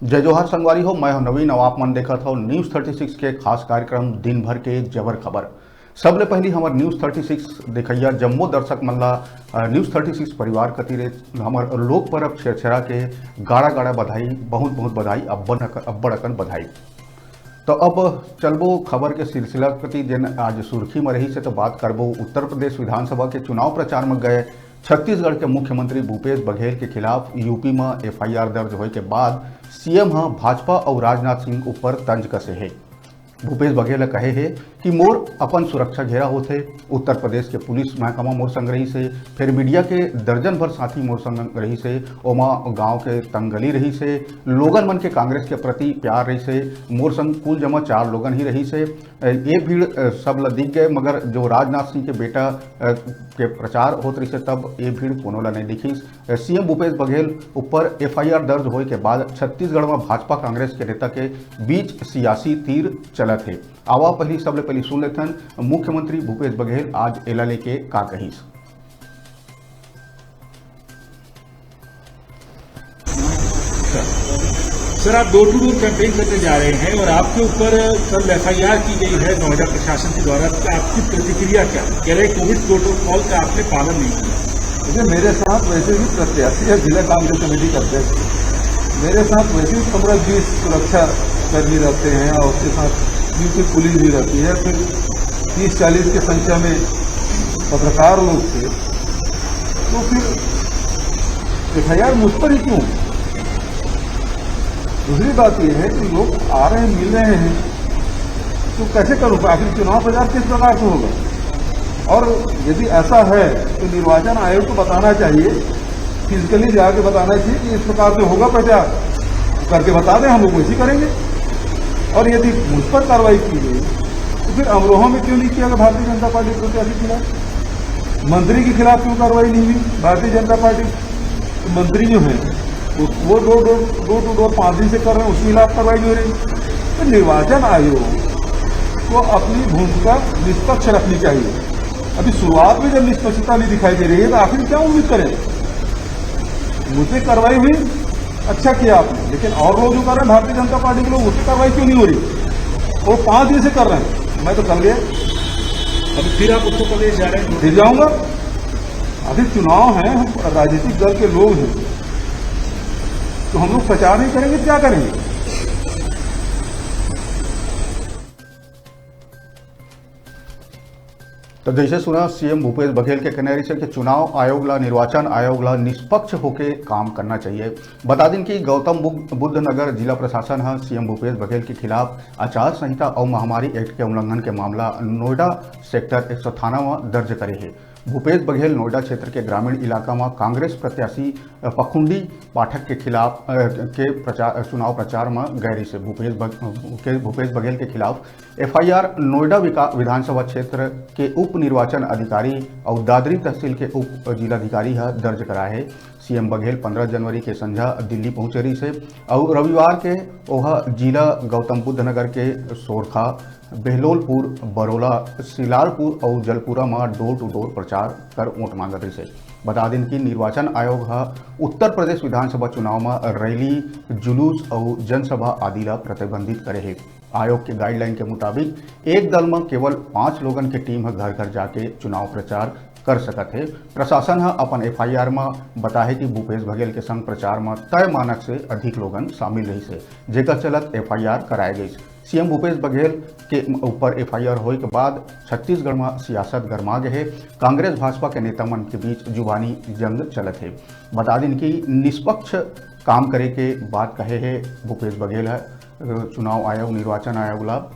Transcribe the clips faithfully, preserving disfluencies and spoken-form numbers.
जय जोहार संगवारी हो, मैं हूं नवीन और आप मन देखत हो News Thirty Six के खास कार्यक्रम दिन भर के जबर खबर। सबले पहली हमर News Thirty Six देखइया जम्मो दर्शक मन ला, अ, News Thirty Six परिवार कति ले हमर लोक पर्व छेरछेरा के गाड़ा गाड़ा बधाई, बहुत बहुत बधाई, अब्बड़ अक-, अब्बड़ अकन बधाई। तो अब चलबो खबर के सिलसिला कति, जेन आज सुर्खी म रहिस हे, तो बात करबो उत्तर प्रदेश विधानसभा के चुनाव प्रचार म गए छत्तीसगढ़ के मुख्यमंत्री भूपेश बघेल के खिलाफ यूपी म एफआईआर दर्ज होए के बाद सीएम ह भाजपा अउ राजनाथ सिंह ऊपर तंज कसे हे। भूपेश बघेल ह कहे हे कि मोर अपन सुरक्षा घेरा होथे, उत्तर प्रदेश के पुलिस महकमा मोर संग रहिस हे, फेर मीडिया के दर्जन भर साथी मोर संग रहिस हे, ओमा गांव के तंगली रहिस हे, लोगन मन के कांग्रेस के प्रति प्यार रहिस हे, मोर संग कुल जमा चार लोगन ही रहिस हे। ये भीड़, अ, सब ल दिख गए, मगर जो राजनाथ सिंह के बेटा, अ, के प्रचार होत रहिस हे, तब ये भीड़ कोनो ल नहीं दिखिस। सीएम भूपेश बघेल ऊपर एफआईआर दर्ज होए के बाद छत्तीसगढ़ म भाजपा कांग्रेस के नेता के बीच सियासी तीर चलत हे। आवा पहली, सबले पहली सुन लेथन मुख्यमंत्री भूपेश बघेल आज एला लेके का कहिस। सर, आप डोर टू डोर कैंपेन करने जा रहे हैं और आपके ऊपर कल एफआईआर की गई है नोएडा प्रशासन के द्वारा, तो आपकी प्रतिक्रिया क्या? कह रहे कोविड प्रोटोकॉल का आपने पालन नहीं किया। देखिए, मेरे साथ वैसे भी प्रत्याशी या जिला कांग्रेस कमेटी के अध्यक्ष, मेरे साथ वैसे भी पंद्रह बीस सुरक्षा कर्मी रहते हैं और उसके साथ यूपी पुलिस भी रहती है, फिर तीस चालीस की संख्या में पत्रकार लोग थे, तो फिर एफआईआर मुझ पर ही क्यों? दूसरी बात यह है कि लोग आ रहे हैं, मिल रहे हैं, तो कैसे करूँ? आखिर चुनाव प्रचार किस प्रकार से होगा? और यदि ऐसा है तो निर्वाचन आयोग को बताना चाहिए, फिजिकली जाके बताना चाहिए कि इस प्रकार से होगा प्रचार, करके बता दें, हम लोग वैसे ही करेंगे। और यदि मुझ पर कार्रवाई की गई तो फिर अमरोहा में क्यों नहीं किया गया भारतीय जनता पार्टी प्रत्याशी के खिलाफ? मंत्री के खिलाफ क्यों कार्रवाई नहीं हुई भारतीय जनता पार्टी? तो मंत्री जो है वो वो डोर डोर डोर टू डोर पाँच दिन से कर रहे हैं, उसके खिलाफ कार्रवाई नहीं हो रही। तो निर्वाचन आयोग को अपनी भूमिका निष्पक्ष रखनी चाहिए। अभी शुरुआत में जब निष्पक्षता नहीं दिखाई दे रही है तो आखिर क्या उम्मीद करें? मुझ पे कार्रवाई हुई, अच्छा किया आपने, लेकिन और लोग जो कर रहे हैं भारतीय जनता पार्टी के लोग, उस पर कार्रवाई क्यों नहीं हो रही? वो पाँच दिन से कर रहे हैं, मैं तो कल गया, अभी फिर आप उत्तर प्रदेश जा रहे हैं। फिर जाऊंगा। अभी चुनाव है, हम राजनीतिक दल के लोग हैं, तो हम लोग प्रचार नहीं करेंगे, क्या करेंगे? तो जैसे सुना, सीएम भूपेश बघेल के कहना रहिस हे कि चुनाव आयोग ला, निर्वाचन आयोग ला निष्पक्ष होके काम करना चाहिए। बता दिन कि गौतम बुद्ध बुद्ध नगर जिला प्रशासन ह सीएम भूपेश बघेल के खिलाफ आचार संहिता अउ महामारी एक्ट के उल्लंघन के मामला नोएडा सेक्टर एक सौ थाना म दर्ज करे हे। भूपेश बघेल नोएडा क्षेत्र के ग्रामीण इलाका म कांग्रेस प्रत्याशी, अ, पखुंडी पाठक के खिलाफ, अ, के प्रचार, चुनाव प्रचार म गए रहिस हे। भूपेश बघ-, के, भूपेश बघेल के खिलाफ एफआईआर नोएडा विका-, विधानसभा क्षेत्र के उप निर्वाचन अधिकारी अउ दादरी तहसील के उप जिलाधिकारी ह दर्ज कराए हे। सीएम बघेल पंद्रह जनवरी के संझा दिल्ली पहुंचे रहिस हे अउ रविवार के ओह जिला गौतम बुद्ध नगर के सोरखा, बेहलोलपुर, बरोला, सिलालपुर अउ जलपुरा म डोर टू डोर प्रचार कर वोट मांगत रहिस हे। बता दिन कि निर्वाचन आयोग ह उत्तर प्रदेश विधानसभा चुनाव म रैली, जुलूस अउ जनसभा आदि ल प्रतिबंधित करे हे। आयोग के गाइडलाइन के मुताबिक एक दल म केवल पांच लोगन के टीम ह घर-घर जाके चुनाव प्रचार कर सकत हे। प्रशासन ह अपन एफआईआर म बताहे कि भूपेश बघेल के संग प्रचार म तय मानक से अधिक लोगन शामिल रहिस हे, जेकर चलत एफआईआर कराए गइस। सीएम भूपेश बघेल के ऊपर एफआईआर होए के बाद छत्तीसगढ़ म सियासत गरमा गे हे। कांग्रेस भाजपा के नेता मन के बीच जुबानी जंग चलत हे। बता दिन कि निष्पक्ष काम करे के बात कहे हे भूपेश बघेल ह, अ, चुनाव आयोग, निर्वाचन आयोग ला।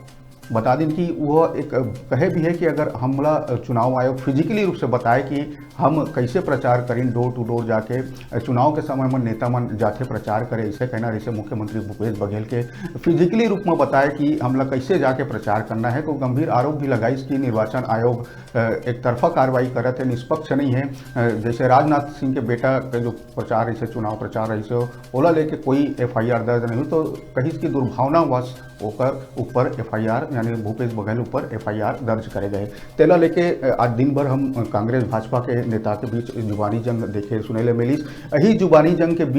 बता दिन कि वो एक कहे भी हे कि अगर हमला चुनाव आयोग फिजिकली रूप से बताए कि हम कैसे प्रचार करिन डोर टू डोर जाके, चुनाव के समय म नेता मन जाथे प्रचार करे, ऐसे कहना रहिस हे मुख्यमंत्री भूपेश बघेल के। फिजिकली रूप म बताए कि हमला कैसे जाके प्रचार करना हे, तो गंभीर आरोप भी लगाइस कि निर्वाचन आयोग, अ, एक तरफा कार्रवाई करत हे, निष्पक्ष नहीं हे। अ, जैसे राजनाथ सिंह के बेटा के जो प्रचार रहिस हे, चुनाव प्रचार रहिस हे, ओला लेके कोई एफआईआर दर्ज नहीं हुई, तो कहिस कि दुर्भावनावश ओकर ऊपर एफआईआर, यानी भूपेश बघेल ऊपर एफआईआर दर्ज करे गए। तेला लेके, अ, आज दिन भर हम, अ, कांग्रेस भाजपा के नेता के बीच जुबानी जंग देखे सुने ले मिलिस। यही जुबानी जंग के